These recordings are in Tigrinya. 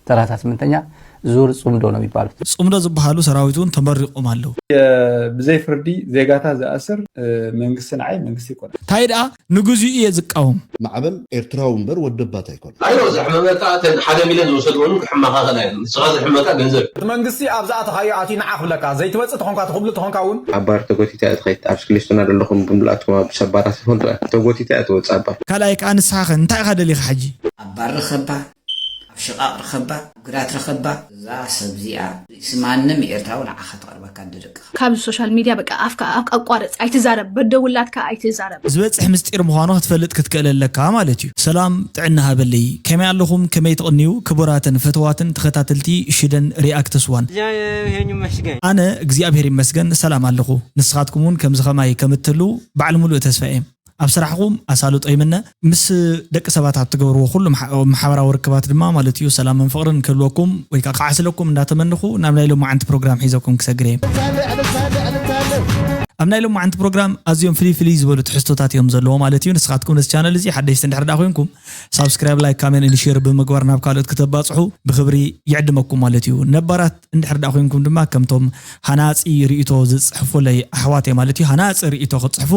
ተራታ ስምንተኛ ዙር ጽምዶ ነው የሚባሉት። ጽምዶ ዝበሃሉ ሰራዊት እውን ተመሪቖም ኣለዉ። ብዘይ ፍርዲ ዜጋታት ዝኣስር መንግስቲ ንዓይ መንግስቲ ይኮነ። እንታይ ደኣ ንግዚኡ እየ ዝቃወም። ማዕበል ኤርትራዊ እምበር ወደባት ኣይኮነ። ኣዮ ዘሕመመካ እተን ሓደ ሚልዮን ዝወሰድወኑ ክሕመኻኸላ እዮም። ንስኻ ዘሕመመካ ገንዘብ እዩ። እቲ መንግስቲ ኣብ ዝኣተኻዮ ኣትዩ ንዓ ክብለካ ዘይትመጽእ ተኾንካ ትኽብሉ ተኾንካ እውን። ኣብ ባር ተጎቲታ እያ ትኸይድ። ኣብ ስክሊስቶና ዘለኹም ብምልኣትኩም ኣብ ሰባራት ይፈልጡ እያ። ተጎቲታ እያ ትወጽእ ኣብ ባር። ካልኣይ ከኣ ንስኻ ኸ እንታይ ኢኻ ደሊኻ ሕጂ? ኣብ ባር ርኸባ ኣብ ሽቓቕ ርኸባ ኣብ ግራት ርኸባ እዛ ሰብ እዚኣ ርእሲ ማንም ኤርትራዊ ንዓኻ ትቐርበካ ኣደ ደቅኻ። ካብዚ ሶሻል ሚድያ በቃ ኣፍካ ኣፍካ ኣቋርጽ ኣይትዛረብ በደውላትካ ኣይትዛረብ። ዝበጽሕ ምስጢር ምዃኑ ክትፈልጥ ክትክእል ኣለካ ማለት እዩ። ሰላም ጥዕና ሃበለይ ከመይ ኣለኹም ከመይ ትቕንዩ ክቡራትን ፍትዋትን ተኸታተልቲ ሽደን ሪኣክትስ ዋን። እግዚአብሔር ይመስገን። ኣነ እግዚኣብሔር ይመስገን ሰላም ኣለኹ። ንስኻትኩም እውን ከምዚ ኸማይ ከም እትህልዉ ባዕሊ ሙሉእ ተስፋ እየ። ኣብ ስራሕኹም ኣሳልጦ ይምነ። ምስ ደቂ ሰባት ኣብ ትገብርዎ ኩሉ መሓ- ማሕበራዊ ርክባት ድማ ማለት እዩ ሰላምን ፍቕርን ክህልወኩም ወይ ከዓ ክዓስለኩም እንዳተመንኹ ናብ ናይ ሎማዓንቲ ፕሮግራም ሒዘኩም ክሰግር እየ። ኣብ ናይ ሎማዓንቲ ፕሮግራም ኣዝዮም ፍልይ ፍልይ ዝበሉ ትሕዝቶታት እዮም ዘለዎ ማለት እዩ። ንስኻትኩም ነዚ ቻነል እዚ ሓደሽቲ እንድሕር ዳ ኮይንኩም ሳብስክራይብ ላይክ ካሜን እንድሽር ብምግባር ናብ ካልኦት ክተባፅሑ ብክብሪ ይዕድመኩም ማለት እዩ። ነባራት እንድሕር ዳ ኮይንኩም ድማ ከምቶም ሃናፂ ርእቶ ዝፅሕፉለይ ኣሕዋት እየ ማለት እዩ። ሃናፂ ርእቶ ክትፅሕፉ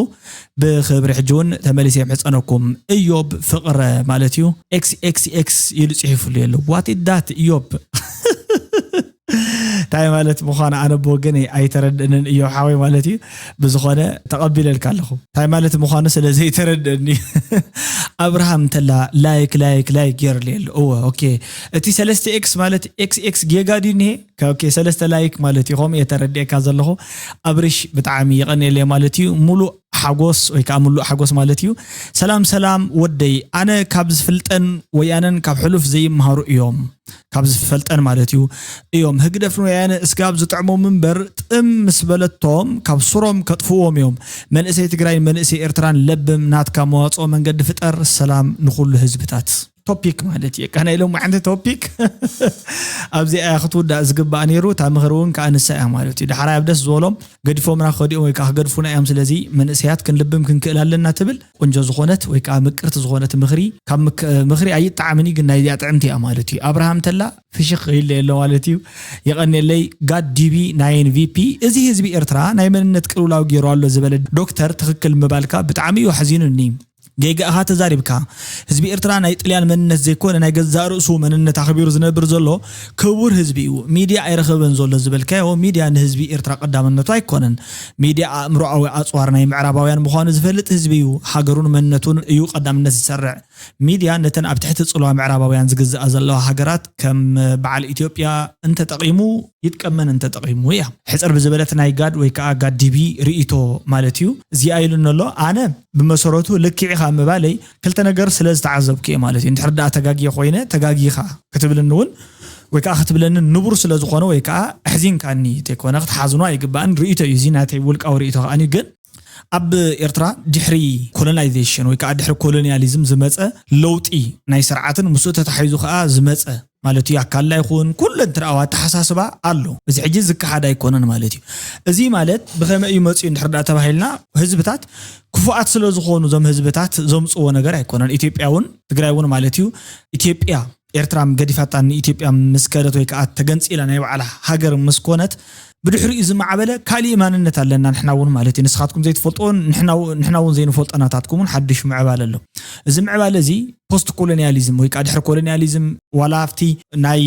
ብክብሪ ሕጂ እውን ተመሊሰ የምሕፀነኩም። እዮብ ፍቕረ ማለት እዩ። ኤክስ ኤክስ ኤክስ ኢሉ ፅሒፉሉ የሎ ዋት ዳት እዮብ እንታይ ማለት ምዃኑ ኣነ ብወገነይ ኣይተረድእንን እዮብ ሓወይ ማለት እዩ። ብዝኾነ ተቐቢለልካ ኣለኹ እንታይ ማለት ምዃኑ ስለ ዘይተረድእኒ። ኣብርሃም እንተላ ላይክ ላይክ ላይክ ገይርሉ የሎ እወ ኦኬ። እቲ ሰለስተ ኤክስ ማለት ኤክስ ኤክስ ጌጋ ድዩ እኒሄ? ኦኬ ሰለስተ ላይክ ማለት እዩ። ከምኡ እየ ተረዲኤካ ዘለኹ። ኣብርሽ ብጣዕሚ የቐንየለይ ማለት እዩ። ሙሉእ ሓጎስ ወይ ከዓ ሙሉእ ሓጎስ ማለት እዩ። ሰላም ሰላም ወደይ ኣነ ካብ ዝፍልጠን ወያነን ካብ ሕሉፍ ዘይመሃሩ እዮም ካብ ዝፈልጠን ማለት እዩ እዮም ህግደፍን ወያነ እስጋብ ዝጥዕሞም እምበር ጥም ምስ በለቶም ካብ ሱሮም ከጥፍዎም እዮም። መንእሰይ ትግራይን መንእሰይ ኤርትራን ለብም ናትካ መዋፅኦ መንገዲ ፍጠር ሰላም ንኩሉ ህዝብታት። ቶፒክ ማለት እዩ ቃ ናይ ሎም ዓንተ ቶፒክ ኣብዚኣ ክትውዳእ ዝግባእ ነይሩ እታ ምኽሪ እውን ከዓ ንሳ እያ ማለት እዩ። ዳሕራይ ኣብ ደስ ዝበሎም ገዲፎምና ክኸዲኦም ወይ ከዓ ክገድፉና እዮም። ስለዚ መንእሰያት ክንልብም ክንክእል ኣለና ትብል ቆንጆ ዝኾነት ወይ ከዓ ምቅርቲ ዝኾነት ምኽሪ ካብ ምክ- ምኽሪ ኣይጠዓምን እዩ ግን ናይዚኣ ጥዕምቲ እያ ማለት እዩ። ኣብርሃም ተላ ፍሽኽ ኢለ ኣሎ ማለት እዩ። የቐንየለይ ጋድ ዲቢ ናይ ኤንቪፒ እዚ ህዝቢ ኤርትራ ናይ መንነት ቅልውላው ገይሩ ኣሎ ዝበለ ዶክተር ትኽክል ምባልካ ብጣዕሚ እዩ ኣሕዚኑኒ። ጌጋኻ ተዛሪብካ። ህዝቢ ኤርትራ ናይ ጥልያን መንነት ዘይኮነ ናይ ገዛእ ርእሱ መንነት ኣኽቢሩ ዝነብር ዘሎ ክቡር ህዝቢ እዩ። ሚድያ ኣይረኸበን ዘሎ ዝበልካዮ ሚድያ ንህዝቢ ኤርትራ ቀዳምነቱ ኣይኮነን። ሚድያ ኣእምሮኣዊ ኣፅዋር ናይ ምዕራባውያን ምዃኑ ዝፈልጥ ህዝቢ እዩ። ሃገሩን መንነቱን እዩ ቀዳምነት ዝሰርዕ። ሚድያ ነተን ኣብ ትሕቲ ፅልዋ ምዕራባውያን ዝግዝኣ ዘለዋ ሃገራት ከም በዓል ኢትዮጵያ እንተጠቒሙ ይጥቀመን እንተጠቒሙ እያ። ሕፅር ብዝበለት ናይ ጋድ ወይ ከዓ ጋድ ዲቢ ርእይቶ ማለት እዩ። እዚኣ ኢሉ እንሎ ኣነ ብመሰረቱ ልክዕ ኢኻ ምባለይ ክልተ ነገር ስለ ዝተዓዘብኩ እየ ማለት እዩ። እንድሕር ደኣ ተጋግየ ኮይነ ተጋጊኻ ክትብልኒ እውን ወይ ከዓ ክትብለኒ ንቡር ስለ ዝኾነ ወይ ከዓ ኣሕዚንካኒ ተይኮነ ክትሓዝኖ ኣይግባእን። ርእይቶ እዩ እዚ ናተይ ውልቃዊ ርእይቶ ከዓኒ ግን ኣብ ኤርትራ ድሕሪ ኮሎናይዜሽን ወይ ከዓ ድሕሪ ኮሎኒያሊዝም ዝመፀ ለውጢ ናይ ስርዓትን ምስኡ ተታሒዙ ከዓ ዝመፀ ማለት እዩ ኣካልና ይኹን ኩሉ እንትርኣው ኣተሓሳስባ ኣሎ። እዚ ሕጂ ዝከሓድ ኣይኮነን ማለት እዩ። እዚ ማለት ብኸመይ እዩ መፅኡ እንድሕር ዳ ተባሂልና ህዝብታት ክፉኣት ስለ ዝኾኑ እዞም ህዝብታት ዘምፅዎ ነገር ኣይኮነን። ኢትዮጵያ እውን ትግራይ እውን ማለት እዩ ኢትዮጵያ ኤርትራ ገዲፋታ ንኢትዮጵያ ምስ ከደት ወይ ከዓ ተገንፂላ ናይ ባዕላ ሃገር ምስ ኮነት ብድሕሪኡ ዝማዕበለ ካሊእ ማንነት ኣለና ንሕና እውን ማለት እዩ። ንስኻትኩም ዘይትፈልጥዎን ንሕና እውን ዘይንፈልጦ ናታትኩም እውን ሓድሽ ምዕባለ ኣሎ። እዚ ምዕባለ እዚ ፖስት ኮሎኒያሊዝም ወይ ከዓ ድሕሪ ኮሎኒያሊዝም ዋላ ኣብቲ ናይ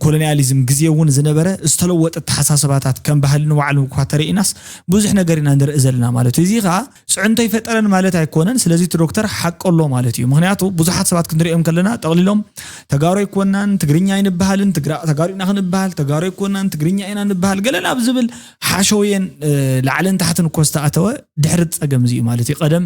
ኮሎኒያሊዝም ግዜ እውን ዝነበረ ዝተለወጠ ኣተሓሳስባታት ከም ባህሊ ንባዕሉ እኳ ተረኢናስ ብዙሕ ነገር ኢና ንርኢ ዘለና ማለት እዩ። እዚ ከዓ ፅዕንቶ ይፈጠረን ማለት ኣይኮነን። ስለዚ እቲ ዶክተር ሓቂ ኣሎ ማለት እዩ። ምክንያቱ ብዙሓት ሰባት ክንሪኦም ከለና ጠቕሊሎም ተጋሩ ኣይኮናን፣ ትግርኛ ኣይንበሃልን፣ ትግራ- ተጋሩ ኢና ክንበሃል፣ ተጋሩ ኣይኮናን፣ ትግርኛ ኢና ንበሃል ገለና ብዝብል ሓሸውየን እ፣ ላዕልን ታሕትን እኮ ዝተኣተወ ድሕሪ ጸገም እዚ እዩ ማለት እዩ። ቀደም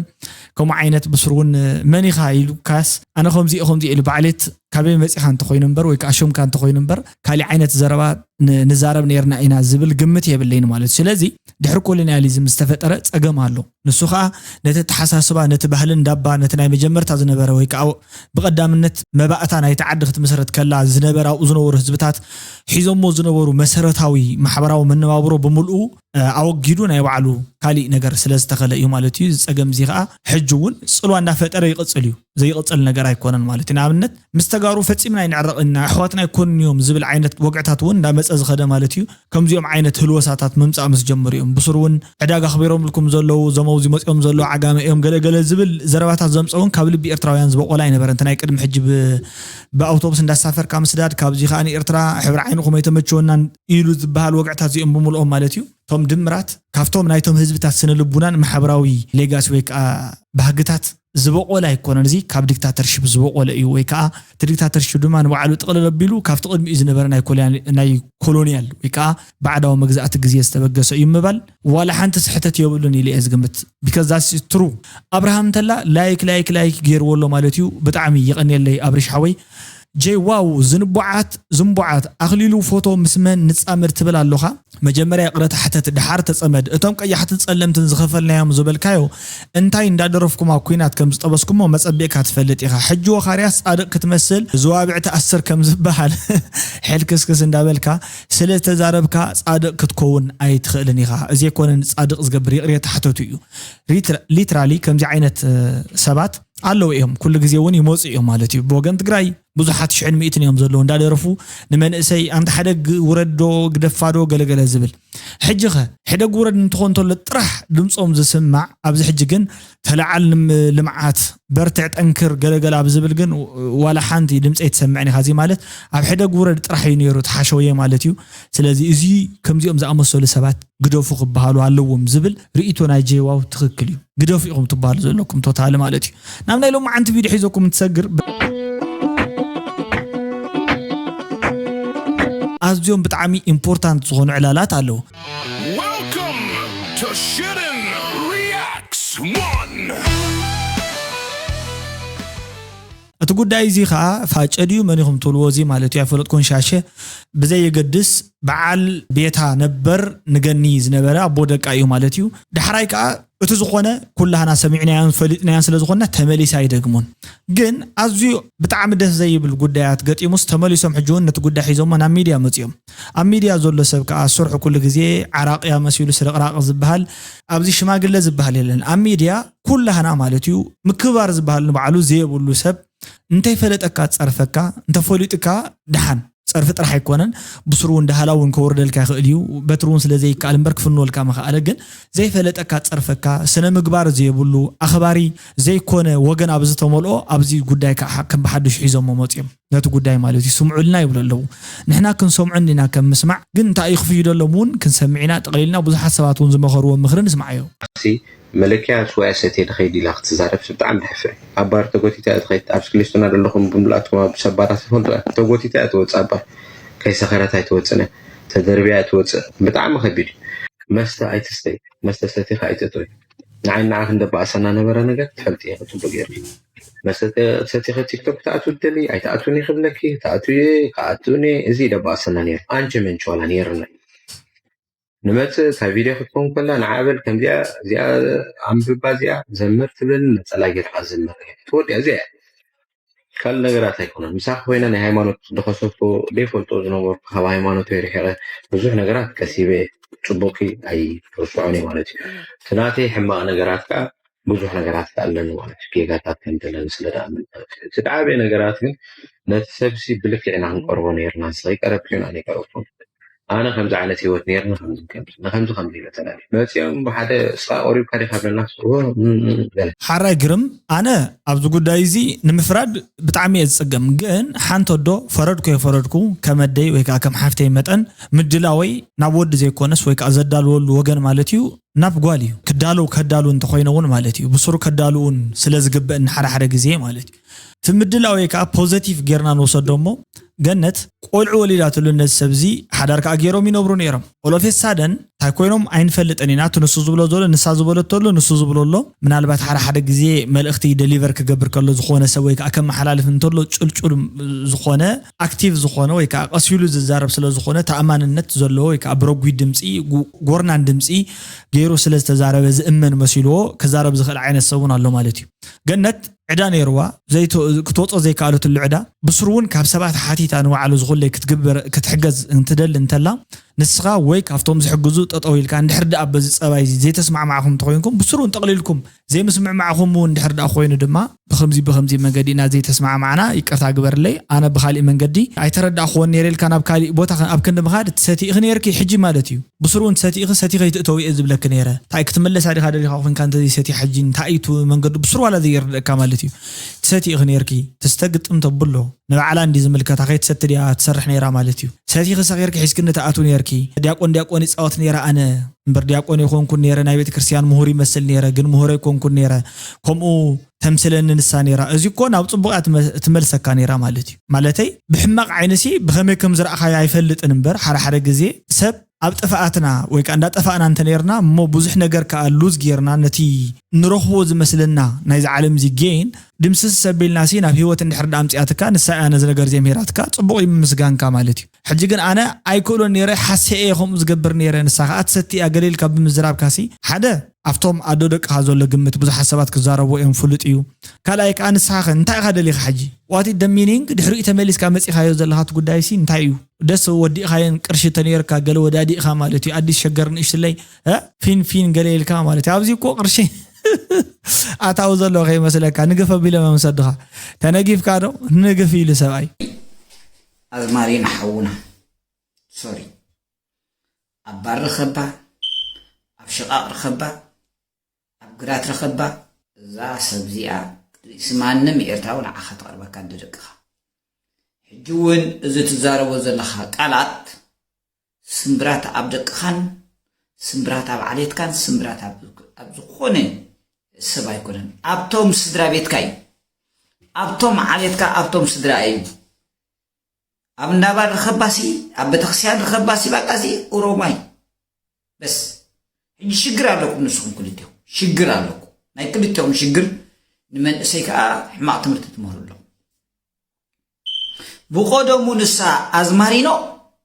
ከምኡ ዓይነት ብስር እውን መን ኢኻ ኢሉካስ ኣነ ከምዚ እየ ከምዚ እየ ኢሉ ባዕሌት ካበይ መፂኻ እንተኮይኑ እምበር ወይ ከዓ ሽምካ እንተኮይኑ እምበር ካሊእ ዓይነት ዘረባ ን- ንዛረብ ነይርና ኢና ዝብል ግምት የብለይን ማለት እዩ። ስለዚ ድሕሪ ኮሎኒያሊዝም ዝተፈጠረ ፀገም ኣሎ። ንሱ ከዓ ነቲ ኣተሓሳስባ ነቲ ባህልን ዳባ ነቲ ናይ መጀመርታ ዝነበረ ወይ ከዓ ብቐዳምነት መባእታ ናይቲ ዓዲ ክትምስረት ከላ ዝነበረ ኣብኡ ዝነበሩ ህዝብታት ሒዞሞ ዝነበሩ መሰረታዊ ማሕበራዊ መነባብሮ ብምልኡ ኣወጊዱ ናይ ባዕሉ ካሊእ ነገር ስለ ዝተኸለ እዩ ማለት እዩ። እዚ ጸገም እዚ ከዓ ሕጂ እውን ጽልዋ እንዳፈጠረ ይቕጽል እዩ። ዘይቕጽል ነገር ኣይኮነን ማለት እዩ። ንኣብነት ምስ ተጋሩ ፈጺምና ኣይንዕረቕን ኢና፣ ኣሕዋትና ኣይኮኑን እዮም ዝብል ዓይነት ወግዕታት እውን እንዳመጸ ዝኸደ ማለት እዩ። ከምዚኦም ዓይነት ህልወሳታት ምምጻእ ምስ ጀመሩ እዮም ብሱር እውን ዕዳጋ ኣኽቢሮምልኩም ዘለዉ፣ እዞም ኣብዚ መጺኦም ዘለዉ ዓጋመ እዮም ገለገለ ዝብል ዘረባታት ዘምጸ እውን ካብ ልቢ ኤርትራውያን ዝበቆለ ኣይነበረን። እቲ ናይ ቅድሚ ሕጂ ብ- ብኣውቶቡስ እንዳሳፈርካ ምስዳድ፣ ካብዚ ከኣ ንኤርትራ ሕብሪ ዓይንኹም ኣይተመቸወናን ኢሉ ዝበሃል ወግዕታት እዚኦም ብምልኦም ማለት እዩ። እቶም ድምራት ካብቶም ናይቶም ህዝብታት ስነ ልቡናን ማሕበራዊ ሌጋሲ ወይ ከዓ ባህግታት ዝበቆለ ኣይኮነን። እዚ ካብ ዲክታተርሽፕ ዝበቆለ እዩ። ወይ ከዓ እቲ ዲክታተርሽፕ ድማ ንባዕሉ ጥቕልል ኣቢሉ ካብቲ ቅድሚኡ ዝነበረ ናይ ኮሎኒያል ወይ ከዓ ባዕዳዊ መግዛእቲ ግዜ ዝተበገሰ እዩ ምባል ዋላ ሓንቲ ስሕተት የብሉን ኢለ እየ ዝግምት። Because that's true። ኣብርሃም እንተላ ላይክ ላይክ ላይክ ገይርዎ ኣሎ ማለት እዩ። ብጣዕሚ የቐንየለይ ኣብሪሽ ሓወይ። ጀይ ዋው ዝንቡዓት ዝንቡዓት ኣኽሊሉ ፎቶ ምስ መን ንጻመድ ትብል ኣለኻ? መጀመርያ ይቕረታ ሕተት ድሓር ተጸመድ። እቶም ቀያሕትን ጸለምትን ዝኸፈልናዮም ዝበልካዮ እንታይ እንዳደረፍኩም ኣብ ኲናት ከም ዝጠበስኩሞ መጸቢቕካ ትፈልጥ ኢኻ። ሕጂ ወኻርያስ ጻድቕ ክትመስል ዝዋብዕ ትኣስር ከም ዝበሃል ሕልክስክስ እንዳበልካ ስለ ዝተዛረብካ ጻድቕ ክትከውን ኣይትኽእልን ኢኻ። እዚ ኣይኮነን ጻድቕ ዝገብር ይቕሬታ ሕተቱ እዩ። Literally ከምዚ ዓይነት ሰባት ኣለዉ እዮም። ኩሉ ግዜ እውን ይመፁ እዮም ማለት እዩ። ብወገን ትግራይ ብዙሓት ሽሕን ሚእትን እዮም ዘለዉ እንዳደረፉ ንመንእሰይ ኣንታ ሓደ ውረዶ ግደፋዶ ገለገለ ዝብል። ሕጂ ኸ ሕደግ ውረድ እንትኾን እንተሎ ጥራሕ ድምፆም ዝስማዕ፣ ኣብዚ ሕጂ ግን ተለዓል ልምዓት በርትዕ ጠንክር ገለገለ ኣብ ዝብል ግን ዋላ ሓንቲ ድምፂ ኣይትሰምዕን ኢኻ። እዚ ማለት ኣብ ሕደግ ውረድ ጥራሕ እዩ ነይሩ ተሓሸውየ ማለት እዩ። ስለዚ እዚ ከምዚኦም ዝኣመሰሉ ሰባት ግደፉ ክበሃሉ ኣለዎም ዝብል ርእይቶ ናይ ጄዋው ትኽክል እዩ። ግደፉ ኢኹም ትበሃሉ ዘለኩም ቶታሊ ማለት እዩ። ናብ ናይ ሎማዓንቲ ቪድዮ ሒዘኩም እንትሰግር ኣዝዮም ብጣዕሚ ኢምፖርታንት ዝኾኑ ዕላላት ኣለዉ። Welcome to Shitten Reacts one. እቲ ጉዳይ እዚ ከዓ ፋጨ ድዩ መን ኢኹም ትብልዎ እዚ ማለት እዩ ኣይፈለጥኩን ሻሸ ብዘየገድስ በዓል ቤታ ነበር ንገኒ ዝነበረ ኣቦ ደቃ እዩ ማለት እዩ። ዳሕራይ ከዓ እቲ ዝኾነ ኩላህና ሰሚዕናዮን ፈሊጥናዮን ስለ ዝኾንና ተመሊሰ ኣይደግሞን። ግን ኣዝዩ ብጣዕሚ ደስ ዘይብል ጉዳያት ገጢሙስ ተመሊሶም ሕጂ እውን ነቲ ጉዳይ ሒዞሞ ናብ ሚድያ መፂኦም። ኣብ ሚድያ ዘሎ ሰብ ከዓ ስርሑ ኩሉ ግዜ ዓራቕያ መሲሉ ስርቕራቕ ዝበሃል ኣብዚ ሽማግለ ዝበሃል የለን። ኣብ ሚድያ ኩላህና ማለት እዩ ምክብባር ዝበሃል ንባዕሉ ዘየብሉ ሰብ እንተይፈለጠካ ጸርፈካ እንተፈሊጡካ ደሓን ጸርፊ ጥራሕ ኣይኮነን ብስሩ እውን ደሃላ እውን ከወርደልካ ይኽእል እዩ በትሪ እውን ስለ ዘይከኣል እምበር ክፍንወልካ ምኽኣለ ግን ዘይፈለጠካ ጸርፈካ ስነ ምግባር ዘየብሉ ኣኽባሪ ዘይኮነ ወገን ኣብ ዝተመልኦ ኣብዚ ጉዳይ ከዓ ከም ብሓዱሽ ሒዞሞ መፅዮም ነቲ ጉዳይ ማለት እዩ ስምዑልና ይብሉ ኣለዉ ንሕና ክንሰምዖ እንዲና ከም ምስማዕ ግን እንታይ እዩ ክፍይደሎም እውን ክንሰምዕ ኢና ጠቕሊልና ብዙሓት ሰባት እውን ዝመኸርዎ ምኽሪ ንስምዓዮ መለኪያ ስዋ እየ ሰትየ ድኸይድ ኢላ ክትዛረብ ብጣዕሚ ተሕፍር። ኣብ ባር ተጎቲታ እያ ትኸይድ። ኣብ ስክሊስቶና ዘለኹም ብምልኣትኩም ኣብ ሰባራ ትፈልጡ እያ። ተጎቲታ እያ ትወፅእ ኣብ ባር። ከይሰኸረት ኣይትወፅእን እያ። ተደርብያ እያ ትወፅእ። ብጣዕሚ ከቢድ እዩ። መስተ ኣይትስተይ። መስተ ሰቲኻ ኣይትእትወይ። ንዓይ ንዓኺ እንደባእሰና ነበረ ነገር ትፈልጢ ኢኺ ፅቡቅ ጌርኪ። መስተ ሰቲኺ ቲክቶክ ትኣትዊ ትደልዪ ኣይትኣትውን እየ ክብለኪ። ትኣትዊ እየ ክኣትውን እየ። እዚ ደባእሰና ነይሩ። ኣንቺ ምንጭ ዋላ ነይርና እዩ። ንመጽእ እታ ቪድዮ ክትከውን ከላ ንዓ በል ከምዚኣ እዚኣ ኣንብባ እዚኣ ዘምር ትብል ነጸላ ጌርካ ዘምር ትወዲያ እዚኣ እያ ካልእ ነገራት ኣይኮነን ምሳኺ ኮይነ ናይ ሃይማኖት ዝኸሰብኩ ዘይፈልጦ ዝነበርኩ ካብ ሃይማኖተይ ርሒቐ ብዙሕ ነገራት ቀሲበ ጽቡቕኪ ኣይርስዖን እየ ማለት እዩ እቲ ናተይ ሕማቕ ነገራት ከኣ ብዙሕ ነገራት ኣለኒ ማለት እዩ ጌጋታት ከም ዘለኒ ስለ ዝኣምን ማለት እዩ እቲ ዝዓበየ ነገራት ግን ነቲ ሰብሲ ብልክዕ ኢና ክንቀርቦ ነይርና ንስኺ ቀረብኪ ኢና ዘይቀረብኩን ኣነ ከምዚ ዓይነት ሂወት ነይርኒ ከምዚ ከምዚ ንከምዚ ከምዚ ኢለ ተላልየ መፂኦም ብሓደ እስኻ ቆሪብካ ዲኻ ብለና እወ እም እም ገለ። ሓራይ ግርም ኣነ ኣብዚ ጉዳይ እዚ ንምፍራድ ብጣዕሚ እየ ዝፅገም ግን ሓንቲ ኣዶ ፈረድኩ የፈረድኩ ከም ኣደይ ወይ ከዓ ከም ሓፍተይ መጠን ምድላወይ ናብ ወዲ ዘይኮነስ ወይ ከዓ ዘዳልወሉ ወገን ማለት እዩ ናብ ጓል እዩ ክዳለው ከዳሉ እንተኮይነ እውን ማለት እዩ ብስሩ ከዳሉ እውን ስለ ዝግበእኒ ሓደ ሓደ ግዜ ማለት እዩ እቲ ምድላው ወይ ከዓ ፖዘቲቭ ጌርና ንውሰዶ እሞ ገነት ቆልዑ ወሊዳትሉ ነዚ ሰብ እዚ ሓዳር ከዓ ገይሮም ይነብሩ ነይሮም ኦሎፌሳደን እንታይ ኮይኖም ኣይንፈልጥን ኢና እቲ ንሱ ዝብሎ ዘሎ ንሳ ዝበለቶ ኣሎ ንሱ ዝብሎ ኣሎ ምናልባት ሓደ ሓደ ግዜ መልእኽቲ ደሊቨር ክገብር ከሎ ዝኾነ ሰብ ወይ ከዓ ከመሓላልፍ እንተሎ ጭልጩል ዝኾነ ኣክቲቭ ዝኾነ ወይ ከዓ ቀሲሉ ዝዛረብ ስለ ዝኾነ ተኣማንነት ዘለዎ ወይ ከዓ ብረጒድ ድምፂ ጎርናን ድምፂ ገይሩ ስለ ዝተዛረበ ዝእመን መሲልዎ ክዛረብ ዝኽእል ዓይነት ሰብ እውን ኣሎ ማለት እዩ ገነት ዕዳ ነይርዋ ክትወፅኦ ዘይከኣለትሉ ዕዳ ብስሩ እውን ካብ ሰባት ሓቲታ ንባዕሉ ዝኹለይ ክትግበር ክትሕገዝ እንትደሊ እንተላ ንስኻ ወይ ካብቶም ዝሕግዙ ጠጠው ኢልካ፣ እንድሕር ደኣ በዚ ጸባይ እዚ ዘይተስማዕማዕኹም እንተኾይንኩም፣ ብስሩ እንጠቕሊልኩም ዘይምስምዕማዕኹም እውን እንድሕር ደኣ ኮይኑ ድማ፣ ብኸምዚ ብኸምዚ መገዲ ኢና ዘይተስማዕማዕና፣ ይቅርታ ግበርለይ፣ ኣነ ብኻሊእ መንገዲ ኣይተረዳእኽዎን ነይረ ኢልካ ናብ ካሊእ ቦታ ኸ-፣ ኣብ ክንዲ ምኻድ ትሰቲ ኢኺ ነይርኪ ሕጂ ማለት እዩ። ብስሩ እውን ትሰቲ ኢኺ፣ ሰቲኺ ኣይትእተዊ እየ ዝብለኪ ነይረ። እንታይ ክትምለሳ ዲኻ ደሊኻ ኮይንካ እንተዘይሰቲ ሕጂ እንታይ እዩ እቲ መንገዱ ብስሩ ዋላ ዘይርደእካ ማለት እዩ። ትሰቲ ኢኺ ነይርኪ፣ ትስተ ግጥም ተብሎ። ንባዕላ እንዲ ዝምልከታ ከይትሰቲ ድያ ትሰርሕ ነይራ ማለት እዩ። ሰቲኺ ሰኺርኪ ሒዝክኒ ትኣትው ነይርኪ። ዲያቆን ዲያቆን ይጻወት ነይረ ኣነ። እምበር ዲያቆን ኣይኮንኩን ነይረ፣ ናይ ቤተ ክርስቲያን ምሁር ይመስል ነይረ፣ ግን ምሁር ኣይኮንኩን ነይረ። ከምኡ ተምስለኒ ንሳ ነይራ። እዚ እኮ ናብ ጽቡቕ እያ ትመ-፣ ትመልሰካ ነይራ ማለት እዩ። ማለተይ ብሕማቕ ዓይንሲ ብኸመይ ከም ዝረኣኻዮ ኣይፈልጥን እምበር፣ ሓደ ሓደ ግዜ ሰብ ኣብ ጥፍኣትና ወይ ከኣ እንዳጠፋእና እንተ ነይርና እሞ ብዙሕ ነገር ከኣ ሉዝ ጌርና ነቲ ንረኽቦ ዝመስለና ናይዚ ዓለም እዚ ጌን ድምስስ ኣቢልናሲ ናብ ህይወት እንድሕር ደኣ ኣምጺኣትካ ንሳ እያ ነዚ ነገር እዚ ኣምሂራትካ ጽቡቕ እዩ ምምስጋንካ ማለት እዩ። ሕጂ ግን ኣነ ኣይክእሎን ነይረ፣ ሓሴ እየ ከምኡ ዝገብር ነይረ፣ ንሳ ከኣ ትሰቲ እያ ገለ ኢልካ ብምዝራብካሲ ሓደ ኣብቶም ኣዶ ደቅኻ ዘሎ ግምት ብዙሓት ሰባት ክዛረቡ እዮም ፍሉጥ እዩ። ካልኣይ ከኣ ንስኻ ኸ እንታይ ኢኻ ደሊኻ ሕጂ? What is the meaning? ድሕሪኡ ተመሊስካ መጺኻዮ ዘለኻ እቲ ጉዳይሲ እንታይ እዩ? ደስ ወዲእኻየን ቅርሺ ተነይርካ ገለ ወዳዲእኻ ማለት እዩ። ኣዲስ ሸገር ንእሽትለይ፣ እ? ፊን ፊን ገለ ኢልካ ማለት እዩ። ኣብዚ እኮ ቅርሺ ኣታዊ ዘሎ ከይመስለካ፣ ንግፍ ኣቢሎም እዮም ዝሰዱኻ። ተነጊፍካ ዶ? ንግፍ ኢሉ ሰብኣይ። ኣዝማሪኖ ሓውና፣ ሶሪ፣ ኣብ ባር ርኸባ፣ ኣብ ሽቓቕ ርኸባ፣ ኣብ ግራት ርኸባ። እዛ ሰብ እዚኣ ክትርእሲ ማንም ኤርትራዊ ንዓኻ ትቐርበካ፣ ኣደ ደቅኻ። ሕጂ እውን እዚ ትዛረቦ ዘለኻ ቃላት ስምብራት ኣብ ደቅኻን ስምብራት ኣብ ዓሌትካን ስምብራት ኣብ፣ ኣብ ዝኾነ ሰብ ኣይኮነን። ኣብቶም ስድራ ቤትካ እዩ። ኣብቶም ዓሌትካ፣ ኣብቶም ስድራ እዩ። ኣብ እንዳባር ርኸባሲ፣ ኣብ ቤተክርስትያን ርኸባሲ፣ ባቃሲ ኦሮማይ። በስ። ሕጂ ሽግር ኣለኩም ንስኹም ክልቲኹም። ሽግር ኣለኩም። ናይ ክልቲኹም ሽግር ንመንእሰይ ከኣ ሕማቕ ትምህርቲ ትምህሩ ኣለኹም። ብቐደሙ ንሳ ኣዝማሪኖ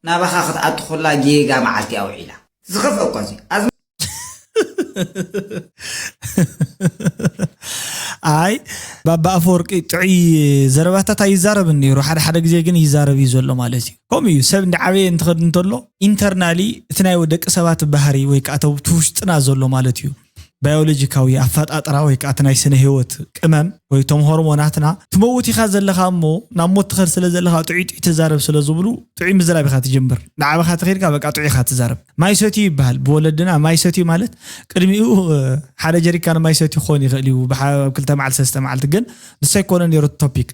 ናባኻ ክትኣቱ ከላ ጌጋ መዓልቲ ኣውዒላ። ዝኸፍአ እኳ እዚ። ኣዝ- ኣይ ባባ ኣፈወርቂ ጥዑይ ዘረባታት ኣይዛረብን ነይሩ፣ ሓደ ሓደ ግዜ ግን ይዛረብ እዩ ዘሎ ማለት እዩ። ከምኡ እዩ ሰብ እንዲ ዓበየ እንትኸድ እንተሎ ኢንተርናሊ እቲ ናይ ደቂ ሰባት ባህሪ ወይ ከዓ እቲ ውሽጥና ዘሎ ማለት እዩ ባዮሎጂካዊ ኣፈጣጥራ ወይ ከዓ እቲ ናይ ስነ ህይወት ቅመም ወይ እቶም ሆርሞናትና ትመውት ኢኻ ዘለኻ እሞ ናብ ሞት ትኸድ ስለ ዘለኻ ጥዑይ ጥዑይ ተዛረብ ስለ ዝብሉ ጥዑይ ምዝራብ ኢኻ ትጅምር። ንዓበኻ ተኸድካ በቃ ጥዑይ ኢኻ ትዛረብ። ማይ ሰትዩ ይበሃል ብወለድና። ማይ ሰትዩ ማለት ቅድሚኡ ሓደ ጀሪካን ማይ ሰትዩ ክኾን ይኽእል እዩ ብሓ-፣ ኣብ ክልተ መዓልቲ ሰለስተ መዓልቲ። ግን ንሱ ኣይኮነ ነይሩ ቶፒክ።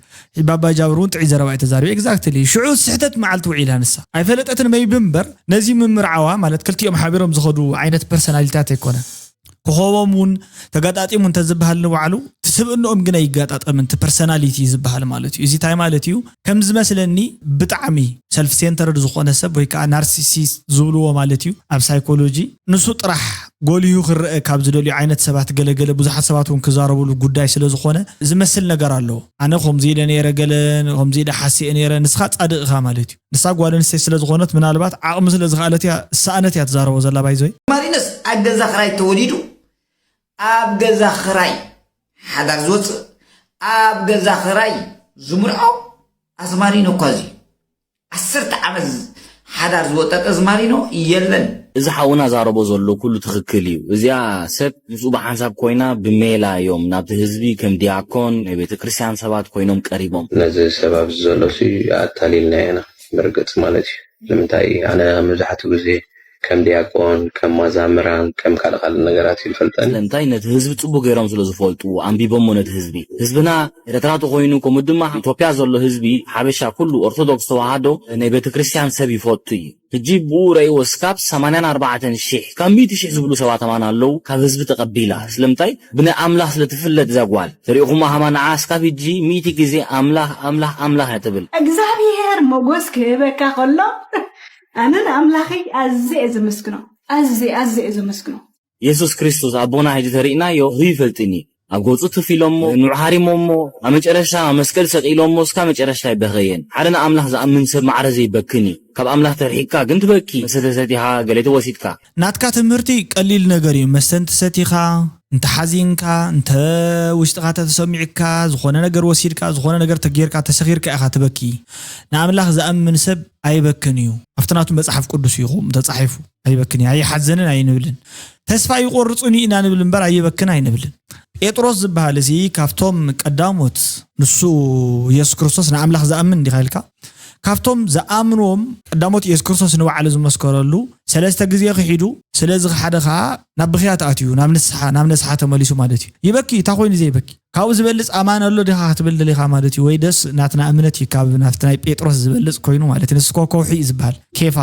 ባባ ጃብር እውን ጥዑይ ዘረባ እዩ ተዛሪቡ። ኤግዛክትሊ ሽዑ ስሕተት መዓልቲ ውዒላ ንሳ ኣይፈለጠትን መይቢ እምበር ነዚ ምምርዓዋ ማለት ክልቲኦም ሓቢሮም ዝኸዱ ዓይነት ፐርሰናሊታት ኣይኮነ። ክኸቦም እውን ተጋጣጢሙ እንተዝበሃል ንባዕሉ እቲ ስብእንኦም ግን ኣይጋጣጠምን፣ እቲ ፐርሰናሊቲ ዝበሃል ማለት እዩ። እዚ እንታይ ማለት እዩ? ከም ዝመስለኒ ብጣዕሚ ሰልፍ ሴንተርድ ዝኾነ ሰብ ወይ ከዓ ናርሲሲስት ዝብልዎ ማለት እዩ ኣብ ሳይኮሎጂ፣ ንሱ ጥራሕ ጎሊሁ ክረአ ካብ ዝደልዩ ዓይነት ሰባት ገለገለ ብዙሓት ሰባት እውን ክዛረብሉ ጉዳይ ስለ ዝኾነ ዝመስል ነገር ኣለዎ። ኣነ ከምዚ ኢለ ነይረ ገለ ከምዚ ኢለ ሓሲኤ ነይረ፣ ንስኻ ጻድቕ ኢኻ ማለት እዩ። ንሳ ጓል ኣንስተይቲ ስለ ዝኾነት ምናልባት ዓቕሚ ስለ ዝኸኣለት እያ ዝሰኣነት እያ ትዛረቦ ዘላ ባይዘይ። ማሪነስ ኣብ ገዛ ክራይ ተወሊዱ ኣብ ገዛ ክራይ ሓዳር ዝወፅእ ኣብ ገዛ ክራይ ዝምርዖ ኣዝማሪኖ እኳ እዚ ዓሰርተ ዓመት ሓዳር ዝወጠጠ ኣዝማሪኖ የለን። እዚ ሓውና ዛረቦ ዘሎ ኩሉ ትኽክል እዩ። እዚኣ ሰብ ምስኡ ብሓንሳብ ኮይና ብሜላ እዮም ናብቲ ህዝቢ ከም ዲያኮን ናይ ቤተክርስትያን ሰባት ኮይኖም ቀሪቦም። ነዚ ሰብ ኣብዚ ዘሎ ሲ ኣታሊልናዮ ኢና ብርግፅ ማለት እዩ። ንምንታይ ኣነ መብዛሕትኡ ግዜ ከም ዲያቆን፣ ከም ማዛምራን፣ ከም ካልእ ካልእ ነገራት እዩ ዝፈልጠኒ። ስለምንታይ ነቲ ህዝቢ ፅቡቅ ገይሮም ስለ ዝፈልጡ ኣንቢቦሞ ነቲ ህዝቢ። ህዝብና ኤረትራ ተኮይኑ ከምኡ ድማ ኢትዮጵያ ዘሎ ህዝቢ ሓበሻ ኩሉ ኦርቶዶክስ ተዋህዶ ናይ ቤተክርስትያን ሰብ ይፈቱ እዩ። ሕጂ ብኡ ረእይዎ እስካብ ሰማንያን ኣርባዕተን ሺሕ ካብ ሚእቲ ሺሕ ዝብሉ ሰባት ኣማን ኣለዉ ካብ ህዝቢ ተቀቢላ። ስለምንታይ ብናይ ኣምላኽ ስለ ትፍለጥ እዛ ጓል። ተሪእኹማ ሃማ ንዓ እስካብ ሕጂ ሚእቲ ግዜ ኣምላኽ ኣምላኽ ኣምላኽ እያ ትብል። እግዚኣብሔር ሞጎስ ክህበካ ከሎ ኣነ ንኣምላኸይ ኣዝየ እየ ዘመስግኖ። ኣዝየ ኣዝየ እየ ዘመስግኖ። የሱስ ክርስቶስ ኣቦና ሕጂ ተሪእናዮ ርኡ ይፈልጥን እዩ። ኣብ ገጹ ትፍ ኢሎሞ ንዑ ሃሪሞሞ ኣብ መጨረሻ ኣብ መስቀል ሰቂሎሞ እስካ መጨረሻ ኣይበኸየን። ሓደ ንኣምላኽ ዝኣምን ሰብ ማዕረ ዘይበክን እዩ። ካብ ኣምላኽ ተርሒቅካ ግን ትበኪ። መስተ ተሰቲኻ ገለ ተወሲድካ። ናትካ ትምህርቲ ቀሊል ነገር እዩ። መስተ እንትሰቲኻ እንተ ሓዚንካ፣ እንተ ውሽጥኻ ተተሰሚዕካ፣ ዝኾነ ነገር ወሲድካ፣ ዝኾነ ነገር ተጌርካ፣ ተሰኺርካ ኢኻ ትበኪ። ንኣምላኽ ዝኣምን ሰብ ኣይበክን እዩ። ኣብቲ ናቱ መጽሓፍ ቅዱስ እዩ ከምኡ ተጻሒፉ። ኣይበክን እዩ፣ ኣይሓዘንን ኣይንብልን። ተስፋ ይቆርጹን ኢና ንብል እምበር ኣይበክን ኣይንብልን። ጴጥሮስ ዝበሃል እዚ ካብቶም ቀዳሞት፣ ንሱ የሱስ ክርስቶስ ንኣምላኽ ዝኣምን እንዲኻ ኢልካ፣ ካብቶም ዝኣምንዎም ቀዳሞት የሱስ ክርስቶስ ንባዕሉ ዝመስከረሉ ሰለስተ ግዜ ክሒዱ፣ ስለዚ ሓደ ኸዓ ናብ ብኽያት ኣትዩ፣ ናብ ንስሓ፣ ናብ ንስሓ ተመሊሱ ማለት እዩ። ይበኪ፣ እንታይ ኮይኑ ዘይበኪ? ካብኡ ዝበልጽ ኣማን ኣሎ ዲኻ ክትብል ደሊኻ ማለት እዩ። ወይ ደስ ናትና እምነት እዩ ካብ ናብቲ ናይ ጴጥሮስ ዝበልጽ ኮይኑ ማለት እዩ። ንሱ እኮ ከውሒ እዩ ዝበሃል፣ ኬፋ።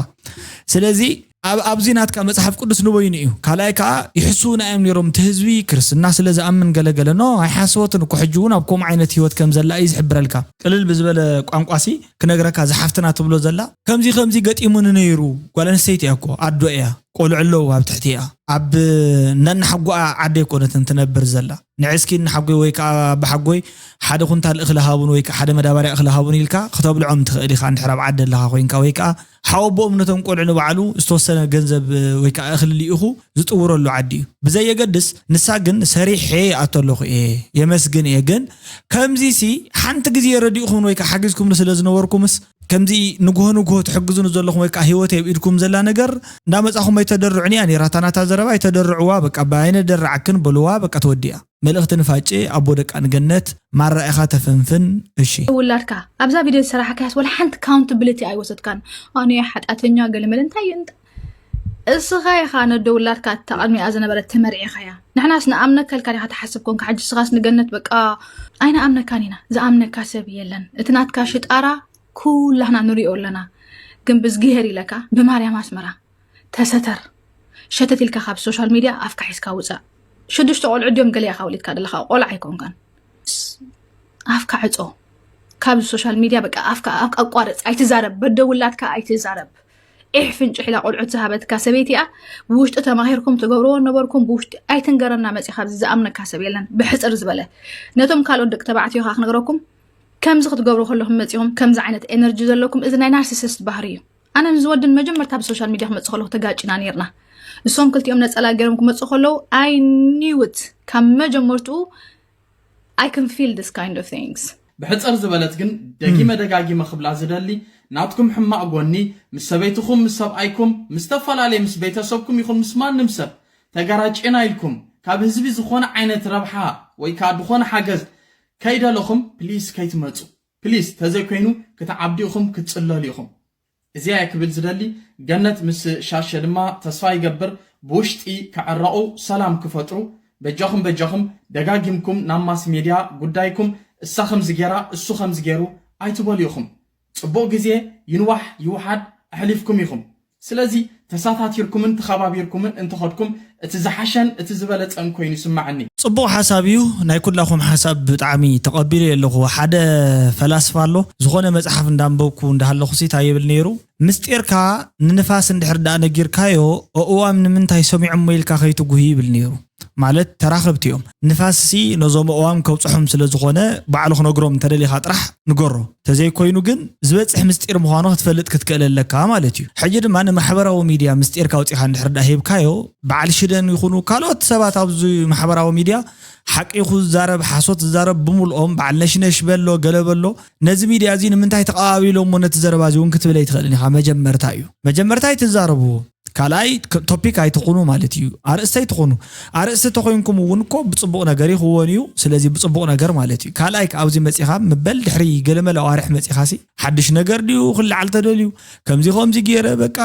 ስለዚ ኣብ፣ ኣብዚ ናትካ መጽሓፍ ቅዱስ ንበይኑ እዩ። ካልኣይ ከኣ ይሕስዉና እዮም ነይሮም፣ እቲ ህዝቢ ክርስትና ስለ ዝኣምን ገለገለ። ኖ፣ ኣይሓስወትን እኮ። ሕጂ እውን ኣብ ከምኡ ዓይነት ህይወት ከም ዘላ እዩ ዝሕብረልካ። ቅልል ብዝበለ ቋንቋሲ ክነግረካ፣ ዝሓፍትና ትብሎ ዘላ፣ ከምዚ ከምዚ ገጢሙኒ ነይሩ። ጓል ኣንስተይቲ እያ እኮ፣ ኣዶ እያ፣ ቆልዑ ኣለዉ ኣብ ትሕቲ እያ። ኣብ ነናሓጓኣ ዓዲ ኣይኮነትን ትነብር ዘላ። ንዕስኪ ንሓጎይ ወይ ከኣ ብሓጎይ ሓደ ኩንታል እኽሊ ሃቡን ወይ ከኣ ሓደ መዳበርያ እኽሊ ሃቡን ኢልካ ክተብልዖም ትኽእል ኢኻ፣ እንድሕር ኣብ ዓዲ ኣለኻ ኮይንካ፣ ወይ ከኣ ሓወቦኦም ነቶም ቆልዑ ንባዕሉ ዝተወሰነ ገንዘብ ወይ ከኣ እኽሊ ልኢኹ ዝጥውረሉ ዓዲ እዩ። ብዘየገድስ፣ ንሳ ግን ሰሪሐ ይኣቱ ኣለኹ እየ፣ የመስግን እየ። ግን ከምዚሲ ሓንቲ ግዜ ረዲእኹምን ወይ ከኣ ሓጊዝኩምኒ ስለ ዝነበርኩምስ፣ ከምዚ ንግሆ ንግሆ ትሕግዙኒ ዘለኹም ወይ ከኣ ህይወተይ ኣብ ኢድኩም ዘላ ነገር እንዳመጻኹም ኣይተደርዑን እያ ነይራ። እታ ናታ ዘረባ ኣይተደርዕዋ፣ በቃ፣ ባ-፣ ኣይነደርዓክን በልዋ፣ በቃ፣ ተወዲኣ። መልእኽቲ ንፋጨ፣ ኣቦ ደቃ ንገነት፣ ማራ ኢኻ ተፈንፍን። እሺ። ውላድካ ኣብዛ ቪድዮ ዝሰራሕካያስ ወላ ሓንቲ ካውንታብሊቲ ኣይወሰድካን። ኣነ እየ ሓጢኣተኛ፣ ገለመለ፣ እንታይ እዩ እንተ-? እስኻ ኢኻ ነዶ ውላድካ እታ ቅድሚኣ ዝነበረት ተመርዒኻያ። ንሕናስ ንኣምነካ ኢልካ ዲኻ ትሓስብ ኮንካ? ሕጂ እስኻስ ንገነት በቃ ኣይንኣምነካን ኢና። ዝኣምነካ ሰብ የለን። እቲ ናትካ ሽጣራ ኩላህና ንሪኦ ኣለና። ግን ብዝግሄር ኢለካ ብማርያም ኣስመራ ተሰተር። ሸተት ኢልካ ካብ ሶሻል ሚድያ ኣፍካ ሒዝካ ውፃእ። ሽዱሽተ ቆልዑ ድዮም ገለ ኢኻ ወሊድካ ዘለኻ? ቆልዓ ኣይኮንካን። ስ-፣ ኣፍካ ዕጾ። ካብዚ ሶሻል ሚድያ በቃ ኣፍካ፣ ኣፍካ ኣቋርጽ። ኣይትዛረብ። በደ ውላድካ ኣይትዛረብ። ዒሕ ፍንጭሕ ኢላ ቆልዑት ዝሃበትካ ሰበይቲ እያ። ብውሽጢ ተማሂርኩም ትገብርዎ ነበርኩም። ብውሽጢ ኣይትንገረና መጺኻ። ኣብዚ ዝኣምነካ ሰብ የለን። ብሕጽር ዝበለ። ነቶም ካልኦት ደቂ ተባዕትዮ ከኣ ክነግረኩም፣ ከምዚ ክትገብሩ ከለኹም መጺኹም ከምዚ ዓይነት ኤነርጂ ዘለኩም፣ እዚ ናይ ናርሲሲስት ባህሪ እዩ። ኣነ ንዝወድን መጀመርታ ኣብ ሶሻል ሚድያ ክመጽእ ከለኹ ተጋጭና ነይርና። እሶም ክልቲኦም ነጸላ ገይሮም ክመጽኡ ከለዉ፣ I knew it። ካብ መጀመርትኡ፣ I can feel this kind of things። ብሕጽር ዝበለት ግን ደጊመ ደጋጊመ ክብላ ዝደሊ፣ ናትኩም ሕማቕ ጎኒ፣ ምስ ሰበይትኹም፣ ምስ ሰብኣይኩም፣ ምስ ዝተፈላለየ፣ ምስ ቤተሰብኩም ይኹን ምስ ማንም ሰብ ተጋራጭና ኢልኩም፣ ካብ ህዝቢ ዝኾነ ዓይነት ረብሓ ወይ ከኣ ዝኾነ ሓገዝ ከይደለኹም፣ ፕሊስ ከይትመጹ። ፕሊስ፣ ተዘይኮይኑ ክትዓብዱ ኢኹም፣ ክትጽለሉ ኢኹም። እዚ እየ ክብል ዝደሊ። ገነት ምስ ሻሸ ድማ ተስፋ ይገብር ብውሽጢ ክዕረቑ፣ ሰላም ክፈጥሩ። በጃኹም፣ በጃኹም፣ ደጋጊምኩም ናብ ማስ ሜድያ ጉዳይኩም፣ እሳ ከምዚ ጌራ፣ እሱ ከምዚ ጌሩ ኣይትበሉ ኢኹም። ጽቡቕ ግዜ ይንዋሕ ይውሓድ ኣሕሊፍኩም ኢኹም። ስለዚ ተሳታቲርኩምን ተኸባቢርኩምን እንተኸድኩም፣ እቲ ዝሓሸን እቲ ዝበለጸን ኮይኑ ይስማዓኒ። ጽቡቕ ሓሳብ እዩ። ናይ ኩላኹም ሓሳብ ብጣዕሚ ተቐቢለዮ ኣለኹ። ሓደ ፈላስፋ ኣሎ፣ ዝኾነ መጽሓፍ እንዳንበብኩ እንዳሃለኹሲ እንታይ ይብል ነይሩ? "ምስጢርካ ንንፋስ እንድሕር ደኣ ነጊርካዮ፣ ኣእዋም ንምንታይ ሰሚዖሞ ኢልካ ከይትጉሂ" ይብል ነይሩ። ማለት ተራኸብቲ እዮም። ንፋስሲ ነዞም ኣእዋም ከብጽሖም ስለ ዝኾነ፣ ባዕሉ ክነግሮም እንተደሊኻ ጥራሕ ንገሮ። ተዘይኮይኑ ግን ዝበጽሕ ምስጢር ምዃኑ ክትፈልጥ ክትክእል ኣለካ ማለት እዩ። ሕጂ ድማ ንማሕበራዊ ሚድያ ምስጢርካ ኣውጺኻ እንድሕር ደኣ ሂብካዮ፣ በዓል ሽደን ይኹኑ ካልኦት ሰባት ኣብዚ ማሕበራዊ ሚድያ ሓቂ ክዛረብ፣ ሓሶት ዝዛረብ ብምልኦም፣ በዓል ነሽነሽ በሎ፣ ገለ በሎ፣ ነዚ ሚድያ እዚ ንምንታይ ተቐባቢሎሞ ነቲ ዘረባ እዚ እውን ክትብል ኣይትኽእልን ኢኻ። መጀመርታ እዩ። መጀመርታ ኣይትዛረብዎ። ካልኣይ፣ ክ-፣ ቶፒክ ኣይትኹኑ ማለት እዩ። ኣርእስቲ ኣይትኹኑ። ኣርእስቲ ተኾይንኩም እውን እኮ ብጽቡቕ ነገር ይኽወን እዩ። ስለዚ ብጽቡቕ ነገር ማለት እዩ። ካልኣይ፣ ከ ኣብዚ መጺኻ ምበል፣ ድሕሪ ገለመለ ኣዋርሕ መጺኻሲ፣ ሓድሽ ነገር ድዩ ክለዓል ተደልዩ? ከምዚ ከምዚ ገይረ፣ በቃ፣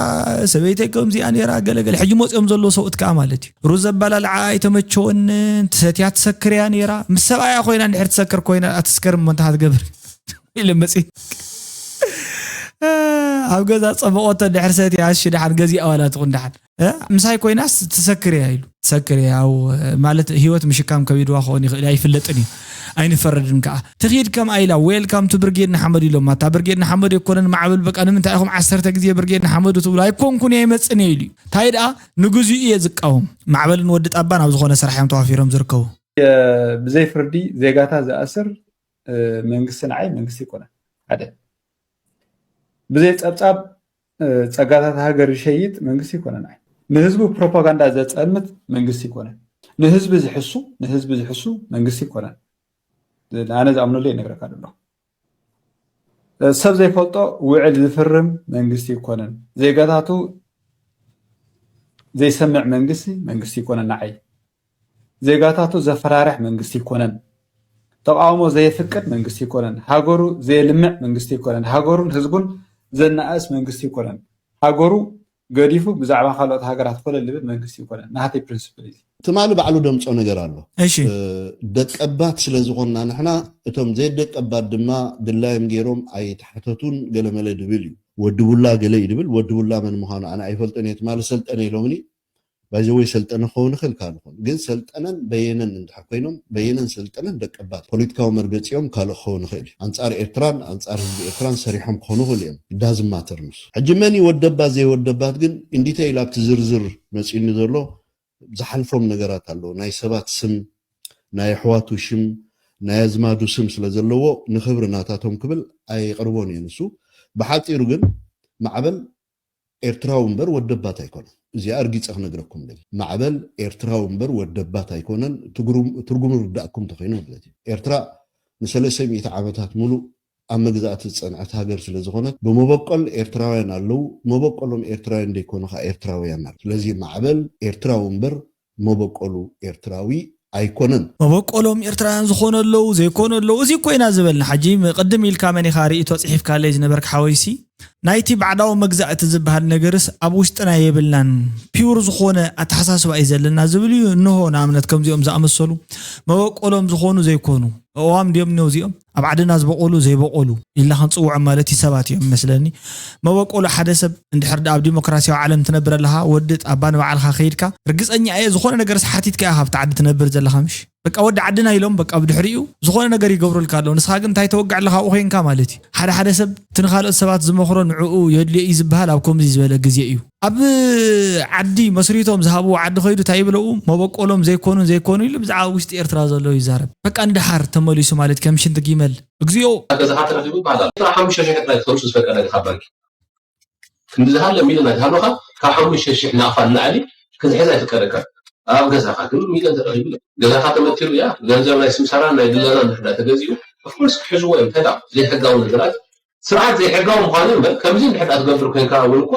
ሰበይተይ ከምዚኣ ነይራ፣ ገለ ገለ። ሕጂ መጺኦም ዘለዉ ሰብኡት ከኣ ማለት እዩ። ሩዝ ኣበላልዓ ኣይተመቸወንን፣ ትሰትያ ትሰክር እያ ነይራ። ምስ ሰብኣያ ኮይና እንድሕር ትሰክር ኮይና፣ ኣትስከር እሞ እንታይ ክትገብር? ኢለ መጺ ኣብ ገዛ ጸበቆቶ ድሕር ሰትያ፣ እሺ፣ ደሓን ገዚኣ ዋላ ትኹን ደሓን። እ? ምሳይ ኮይናስ ትሰክር እያ ኢሉ። ትሰክር እያ፣ ያው፣ ማለት ህይወት ምሽካም ከቢድዋ ክኸውን ይኽእል፣ ኣይፍለጥን እዩ። ኣይንፈረድን ከኣ። ትኺድ ከምኣ ኢላ፣ "ዌልካም ቱ ብርጌድ ንሓመዱ" ኢሎማ። እታ ብርጌድ ንሓመዱ ኣይኮነን ማዕበል፣ በቃ፣ ንምንታይ ኢኹም ዓሰርተ ግዜ ብርጌድ ንሓመዱ ትብሉ? "ኣይኮንኩን እየ፣ ኣይመጽን እየ" ኢሉ እዩ። እንታይ ደኣ፣ ንግዚኡ እየ ዝቃወም። ማዕበልን ወዲ ጣባን ኣብ ዝኾነ ስራሕ እዮም ተዋፊሮም ዝርከቡ። ብዘይ ፍርዲ ዜጋታት ዝኣስር፣ እ፣ መንግስቲ ንዓይ መንግስቲ ኣይኮነን። ሓደ። ብዘይ ጸብጻብ፣ እ፣ ጸጋታት ሃገር ዝሸይጥ መንግስቲ ኣይኮነን። ንዓይ ንህዝቡ ፕሮፓጋንዳ ዘጸልምት መንግስቲ ኣይኮነን። ንህዝቢ ዝሕሱ ንህዝቢ ዝሕሱ መንግስቲ ይኮነን። ኣነ ዝኣምነሉ ይነግረካ ዘሎ። ሰብ ዘይፈልጦ ውዕል ዝፍርም መንግስቲ ይኮነን። ዜጋታቱ ዘይሰምዕ መንግስቲ መንግስቲ ይኮነን። ንዓይ ዜጋታቱ ዘፈራርሕ መንግስቲ ይኮነን። ተቃውሞ ዘየፍቅድ መንግስቲ ይኮነን። ሃገሩ ዘየልምዕ መንግስቲ ይኮነን። ሃገሩን ህዝቡን ዘናእስ መንግስቲ ይኮነን። ሃገሩ ገዲፉ ብዛዕባ ካልኦት ሃገራት ኮለል ልብል መንግስቲ ይኮነን። ናተይ ፕሪንስፕል እዩ። ትማሊ ባዕሉ ደምጾ ነገር ኣሎ። እሺ። እ፣ ደቀባት ስለ ዝኾንና ንሕና፣ እቶም ዘይደቀባት ድማ ድላዮም ገይሮም ኣይተሓተቱን ገለመለ ድብል እዩ። ወዲ ቡላ ገለ እዩ ድብል፣ ወዲ ቡላ መን ምዃኑ ኣነ ኣይፈልጥን እየ። ትማሊ ሰልጠነ ኢሎምኒ። ባይዘወይ ሰልጠነ ክኸውን ይኽእል ካልእ ክኸውን። ግን ሰልጠነን በየነን እንድሕር ኮይኖም፣ በየነን ሰልጠነን ደቀባት ፖለቲካዊ መርገጺኦም ካልእ ክኸውን ይኽእል እዩ። ኣንጻር ኤርትራን ኣንጻር ህዝቢ ኤርትራን ሰሪሖም ክኾኑ ይኽእሉ እዮም። ዳዝም ማተር ንሱ። ሕጂ መን እዩ ወደባት ዘይወደባት ግን እንዲተ ኢሉ ኣብቲ ዝርዝር መጺኡኒ ዘሎ ዝሓልፎም ነገራት ኣለዉ። ናይ ሰባት ስም፣ ናይ ኣሕዋቱ ሽም፣ ናይ ኣዝማዱ ስም ስለ ዘለዎ ንክብሪ ናታቶም ክብል ኣይቕርቦን እዩ ንሱ። ብሓጺሩ ግን ማዕበል ኤርትራዊ እምበር ወደባት ኣይኮነን። እዚኣ ኣርጊጸ ክነግረኩም ደሊ። ማዕበል ኤርትራዊ እምበር ወደባት ኣይኮነን። ትግሩም-፣ ትርጉሙ ርዳእኩም ተኾይኑ ማለት እዩ። ኤርትራ ንሰለስተ ሚእቲ ዓመታት ሙሉእ ኣብ መግዛእቲ ዝጸንዐት ሃገር ስለ ዝኾነት፣ ብመበቆል ኤርትራውያን ኣለዉ። መበቆሎም ኤርትራውያን ዘይኮኑ ኸኣ ኤርትራውያን ኣለዉ። ስለዚ ማዕበል ኤርትራዊ እምበር መበቆሉ ኤርትራዊ ኣይኮነን። መበቆሎም ኤርትራውያን ዝኾኑ ኣለዉ፣ ዘይኮኑ ኣለዉ። እዚ እኮ ኢና ዝበልና። ሕጂ ም-፣ ቅድም ኢልካ መን ኢኻ ርእይቶ ጽሒፍካለይ ዝነበርካ ሓወይሲ፣ ናይቲ ባዕዳዊ መግዛእቲ ዝበሃል ነገርስ ኣብ ውሽጥና የብልናን። ፒውር ዝኾነ ኣተሓሳስባ እዩ ዘለና ዝብል እዩ። እንሆ ንኣብነት ከምዚኦም ዝኣመሰሉ መበቆሎም ዝኾኑ ዘይኮኑ፣ እዋም ድዮም እኒኦ እዚኦም? ኣብ ዓድና ዝበቆሉ ዘይበቆሉ ኢልና ክንጽውዖም ማለት እዩ ሰባት እዮም መስለኒ። መበቆሉ ሓደ ሰብ እንድሕር ደኣ ኣብ ዲሞክራሲያዊ ዓለም ትነብር ኣለኻ፣ ወዲ ጣባ ንባዕልኻ ከይድካ፣ ርግጸኛ እየ ዝኾነ ነገርስ ሓቲትካ ኢኻ ኣብቲ ዓዲ ትነብር ዘለኻ ምሽ? በቃ ወዲ ዓድና ኢሎም በቃ ብድሕሪኡ ዝኾነ ነገር ይገብሩልካ ኣለዉ። ንስኻ ግን እንታይ ተወግዕ ኣለኻ ኣብኡ ኮይንካ ማለት እዩ። ሓደ ሓደ ሰብ እቲ ንኻልኦት ሰባት ዝመኽሮ ንዕኡ የድልዮ እዩ ዝበሃል ኣብ ከምዚ ዝበለ ግዜ እዩ። ኣብ ዓዲ መስሪቶም ዝሃብዎ ዓዲ ከይዱ እንታይ ይብለኡ? መበቆሎም ዘይኮኑን ዘይኮኑ ኢሉ ብዛዕባ ውሽጢ ኤርትራ ዘሎ ይዛረብ። በቃ እንድሓር ተመሊሱ ማለት ከም ሽንቲ ጊመል። እግዚኦ! ኣብ ገዛኻ ተረኺቡ ይበሃል ኣሎ። ጥራሕ ሓሙሽተ ሽሕ ጥራይ ትኸምሱ ዝፈቀደ ካብ ባንኪ። ክንዲ ዝሃለ ሚልዮን ኣይትሃልወኻ፣ ካብ ሓሙሽተ ሽሕ ናቕፋ ንላዕሊ ክትሕዝ ኣይፍቀደካ። ኣብ ገዛኻ ግን ሚልዮን ተረኺቡ ኣሎ። ገዛኻ ተመቲሩ እያ፣ ገንዘብ ናይ ስምሳራን ናይ ድለላን እንድሕር ተገዚኡ፣ ኦፍኮርስ ክሕዝዎ እዮም። እንታይ ደኣ ዘይሕጋዊ ነገራት ስርዓት ዘይሕጋዊ ምዃኑ እምበር፣ ከምዚ እንድሕር ደኣ ትገብር ኮይንካ እውን እኮ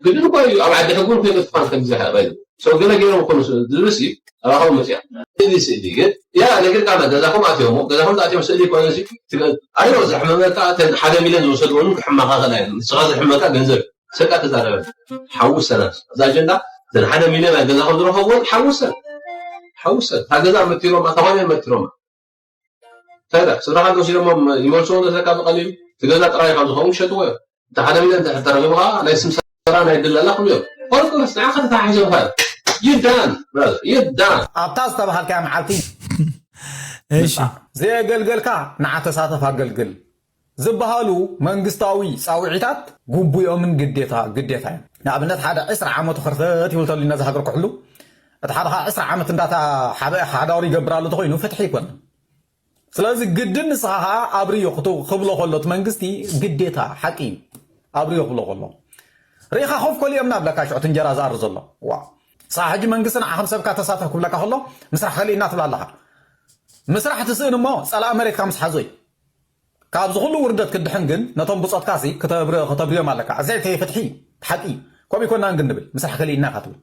ግድን እኮ እዩ። ኣብ ዓዲ ሕጉን ከይበትኳን ከምዚ ሓባይ ሰው ገለ ገይሮም እኮ ምስ-፣ ዝብልሲ ኣባኻው መፅያ። እዚ ስእሊ ግን ያ ነጊርካና ገዛኹም ኣትዮሞ፣ ገዛኹም ኣትዮም ስእሊ ኮነ ሲ ትገ-፣ ኣዮ ዘሕመመካ እተን ሓደ ሚልዮን ዝወሰድዎ እውን ክሕመኻኸል ኣይደለም። ንስኻ ዘሕመመካ ገንዘብ ሰቃ ተዛረበ። ሓውሰና እዛ ኣጀንዳ እተን ሓደ ሚልዮን ኣብ ገዛኹም ዝረኸብዎ ሓውሰን። ሓውሰን። እታ ገዛ መቲሮማ፣ እታ ኮነ መቲሮማ። እንታይ ደኣ ስድራኻ እንተወሲዶሞም ይመልስዎ መስለካ? ብቐሊሉ እቲ ገዛ ጥራይ ካብ ዝኸውን ይሸጥዎ እዮም። እቲ ሓደ ሚልዮን እንድሕር ተረኺቡ ኸዓ ናይ ስም ሰራ ናይ ድለላ ክብሉ እዮም። ኦፍኮርስ ንዓኻ ተተሓሒዞምካ እዮም። You done, brother. You done. ኣብታ ዝተባሃልካያ መዓልቲ እሺ ዘየገልገልካ ንዓ ተሳተፍ ኣገልግል ዝበሃሉ መንግስታዊ ፃውዒታት ግቡኦምን ግዴታ ግዴታ እዮም። ንኣብነት ሓደ ዕስራ ዓመቱ ኸርተት ይብል ተሎ ነዛ ሃገር ክሕሉ እቲ ሓደ ኸዓ ዕስራ ዓመት እንዳታ ሓዳውሪ ይገብር ኣሎ ተኾይኑ ፍትሒ ይኮነን። ስለዚ ግድን ንስኻ ኸዓ ኣብርዮ ክብሎ ከሎ እቲ መንግስቲ ግዴታ ሓቂ እዩ ኣብርዮ ክብሎ ከሎ ርኢኻ ኮፍ ኮሊኦም ናብለካ ሽዑ እቲ እንጀራ ዝኣሪ ዘሎ ዋ ንስኻ ሕጂ መንግስቲ ንዓ ከም ሰብካ ተሳተፍ ክብለካ ከሎ ምስራሕ ከሊእና ትብላ ኣለኻ። ምስራሕ ትስእን እሞ ፀላእ መሬትካ ምስ ሓዞ እዩ። ካብዚ ኩሉ ውርደት ክድሕን ግን ነቶም ብፆትካሲ ክተብርዮም ኣለካ። እዚ ተይ ፍትሒ ሓቂ ከምኡ ይኮናን ግን ንብል ምስራሕ ከሊእና ኢኻ ትብል።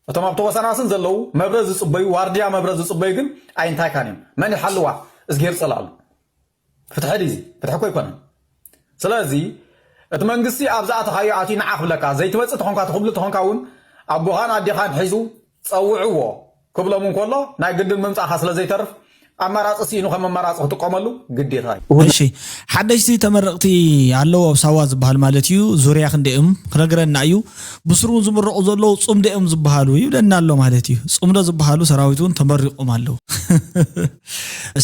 እቶም ኣብቲ ወሰናስን ዘለዉ መብረ ዝፅበዩ ዋርድያ መብረ ዝፅበዩ ግን ኣይንታይካን እዮም። መን ይሓልዋ እዝግሄር ፀላእሉ። ፍትሒ ድዚ ፍትሒ እኮ ይኮነን። ስለዚ እቲ መንግስቲ ኣብ ዝኣተኻዮ ኣትዩ ንዓ ክብለካ ዘይትመፅእ ተኾንካ ትኽብሉ ተኾንካ እውን ኣቦኻን ኣዴኻን ሒዙ ፀውዕዎ ክብሎም እንከሎ ናይ ግድን ምምፃእኻ ስለዘይተርፍ ኣማራፂ ስኢኑ ከም ኣማራፂ ክጥቀመሉ ግዴታ እዩ። እሺ ሓደሽቲ ተመረቕቲ ኣለዉ ኣብ ሳዋ ዝበሃል ማለት እዩ። ዙርያ ክንደኦም ክነግረና እዩ። ብስሩ እውን ዝምረቑ ዘለዉ ፁምደኦም ዝበሃሉ ይብለና ኣሎ ማለት እዩ። ፁምዶ ዝበሃሉ ሰራዊት እውን ተመሪቖም ኣለዉ።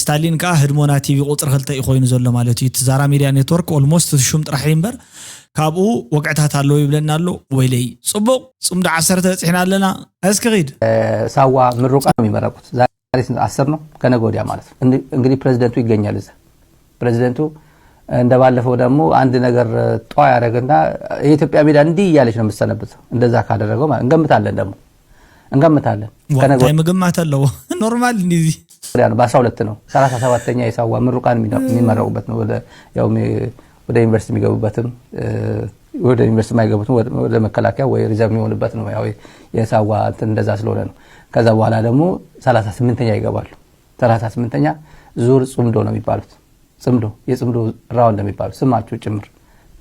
ስታሊን ከዓ ህድሞና ቲቪ ቁፅሪ ክልተ እዩ ኮይኑ ዘሎ ማለት እዩ። እቲ ዛራ ሚድያ ኔትወርክ ኦልሞስት እቲ ሹም ጥራሕ እዩ እምበር ካብኡ ወግዕታት ኣለዉ ይብለና ኣሎ። ወይለይ ፅቡቕ ፅምዶ ዓሰርተ በፂሕና ኣለና። እስኪ ኺድ ሳዋ ምሩቃ ነው የሚመረቁት። ዛሬ ስንት? አስር ነው፣ ከነገ ወዲያ ማለት ነው። እንግ- እንግዲህ ፕሬዚደንቱ ይገኛል እዛ። ፕሬዚደንቱ እንደባለፈው ደግሞ አንድ ነገር ጧ ያደረግና የኢትዮጵያ ሜዳ እንዲህ እያለች ነው የምትሰነብተው። እንደዛ ካደረገው ማለት እንገምታለን ደግሞ እንገምታለን። እንታይ ምግማት ኣለዎ? ኖርማል እንዲዚ ያ ነው። በአስራ ሁለት ነው ሰላሳ ሰባተኛ የሳዋ ምሩቃን የሚመረቁበት ነው። ወደ ያው ወደ ዩኒቨርሲቲ የሚገቡበትም ወደ ዩኒቨርሲቲ የማይገቡትም ወደ መከላከያ ወይ ሪዘርቭ የሚሆኑበት ነው። ያው የሳዋ እንትን እንደዛ ስለሆነ ነው። ከዛ በኋላ ደግሞ ሰላሳ ስምንተኛ ይገባሉ። ሰላሳ ስምንተኛ ዙር ጽምዶ ነው የሚባሉት። ጽምዶ የጽምዶ ራውንድ የሚባሉት ስማቸው ጭምር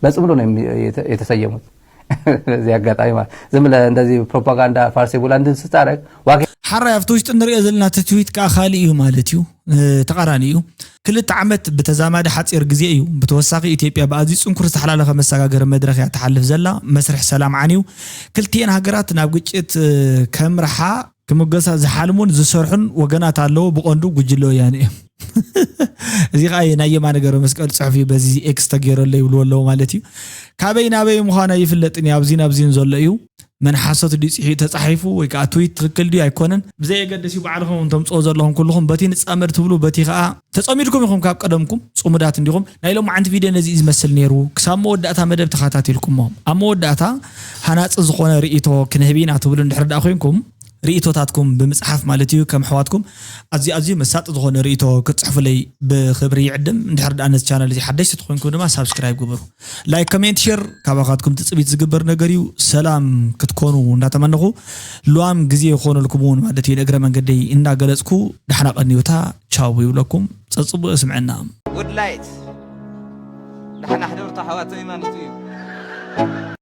በጽምዶ ነው የተሰየሙት። በዚህ አጋጣሚ ማለት ዝም ብለህ እንደዚህ ፕሮፓጋንዳ ፋርሴ ቡላንድን ስታረግ ዋጋ ሓራይ ኣብቲ ውሽጢ እንሪኦ ዘለና እቲ ትዊት ከዓ ካልእ እዩ ማለት እዩ። ተቃራኒ እዩ። ክልተ ዓመት ብተዛማዲ ሓፂር ግዜ እዩ። ብተወሳኺ ኢትዮጵያ ብኣዝዩ ፅንኩር ዝተሓላለኸ መሰጋገሪ መድረኽ እያ ትሓልፍ ዘላ። መስርሕ ሰላም ዓንዩ ክልቲኤን ሃገራት ናብ ግጭት ከምርሓ ክምገሳ ዝሓልሙን ዝሰርሑን ወገናት ኣለዉ። ብቐንዱ ጉጅለ ወያነ እዮም። እዚ ከዓ ናይ የማነ ገብረ መስቀል ፅሑፍ እዩ። በዚ ኤክስ ተገይረሎ ይብልዎ ኣለዉ ማለት እዩ። ካበይ ናበይ ምዃኑ ኣይፍለጥን እዩ። ኣብዚን ኣብዚን ዘሎ እዩ። መን ሓሶት ድዩ ተፃሒፉ ወይ ከዓ ትዊት ትክክል ድዩ ኣይኮነን ብዘየገድስ እዩ። ባዕልኹም ተምፅኦ ዘለኹም ኩልኹም በቲ ንፃመድ ትብሉ በቲ ከዓ ተፀሚድኩም ኢኹም። ካብ ቀደምኩም ፅሙዳት እንዲኹም። ናይ ሎማዓንቲ ቪድዮ ነዚ እዩ ዝመስል ነይሩ። ክሳብ መወዳእታ መደብ ተኸታቲልኩሞ ኣብ መወዳእታ ሃናፂ ዝኾነ ርእይቶ ክንህብ ኢና ትብሉ እንድሕር ደኣ ኮይንኩም ርእይቶታትኩም ብምፅሓፍ ማለት እዩ። ከም ኣሕዋትኩም ኣዝዩ ኣዝዩ መሳጢ ዝኾነ ርእይቶ ክትፅሕፉለይ ብክብሪ ይዕድም። እንድሕር ደኣ ነዚ ቻነል እዚ ሓደሽቲ ትኾንኩም ድማ ሳብስክራይብ ግበሩ። ላይክ፣ ኮሜንት፣ ሼር ካባኻትኩም ትፅቢት ዝግበር ነገር እዩ። ሰላም ክትኮኑ እንዳተመነኹ ልዋም ግዜ ይኾነልኩም እውን ማለት እዩ ንእግረ መንገደይ እንዳገለፅኩ ዳሕና ቀንዩታ ቻው ይብለኩም። ፀፅቡቅ ስምዕና። ጉድ ላይት ዳሕና ሕደርቱ ኣሕዋተይ ማለት እዩ።